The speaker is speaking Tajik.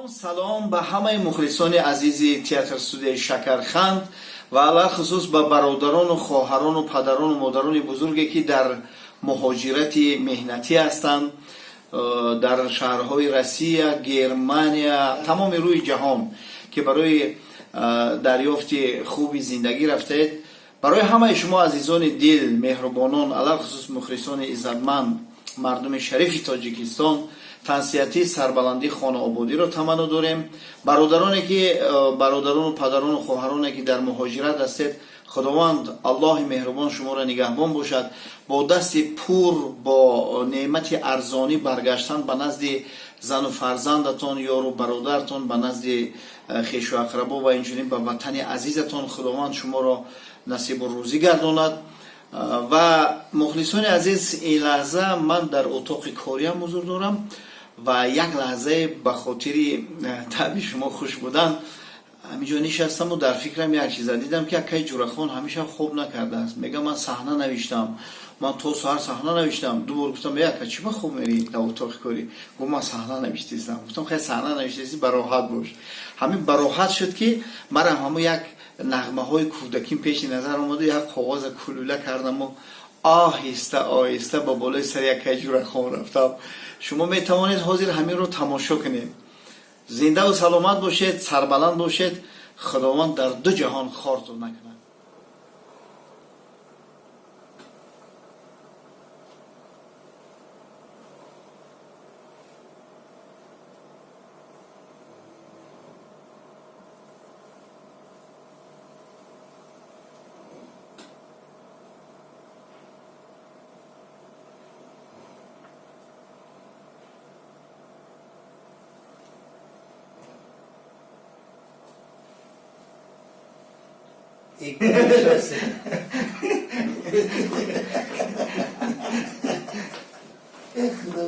Салом, салом ба ҳамаи мухлисони азизи театр студияи Шакарханд ва алалхусус ба бародарону хоҳарону падарону модарони бузурге, ки дар муҳоҷирати меҳнатӣ ҳастанд дар шаҳрҳои Россия, Германия, тамоми рӯи ҷаҳон, ки барои дарёфти хуби зиндагӣ рафтаед. Барои ҳамаи шумо, азизони дил, меҳрубонон, алалхусус мухлисони иззатманд, мардуми шарифи Тоҷикистон, тансиҳатӣ, сарбаландӣ, хонаободиро таманно дорем. Бародароне ки бародарону падарону хоҳароне, ки дар муҳоҷират ҳастед, Худованд Аллоҳи меҳрубон шуморо нигаҳбон бошад. Бо дасти пур, бо неъмати арзонӣ баргаштан ба назди зану фарзандатон, ёру бародартон, ба назди хешу ақрабо ва инчунин ба ватани азизатон Худованд шуморо насибу рӯзӣ гардонад. Ва мухлисони азиз, ин лаҳза ман дар утоқи кориам ҳузур дорам ва як лаҳзае ба хотири таби шумо хуш будан ҳаминҷо нишастаму дар фикрам як чиза дидам, ки акаи Ҷурахон ҳамеша хоб накардааст. Мега, ман саҳна навиштам, ман то саҳар саҳна навиштам. Ду бор гуфтам: «Е, ака, чӣ ба хоб мерӣ дар утоқи корӣ?» Гуфт: «Ман саҳна навиштистам». Гуфтам: «Хай, саҳна навиштистӣ, бароҳат бош». Ҳамин бароҳат шуд, ки марам ҳамун як нағмаҳои кӯдаким пеши назар омаду як коғоза кулула кардаму оҳиста оҳиста ба болои сари акаи Ҷурахон рафтам. Шумо метавонед ҳозир ҳаминро тамошо кунед. Зиндаву саломат бошед, сарбаланд бошед, Худованд дар ду ҷаҳон хортон накунад. И кушался. Эх, ну,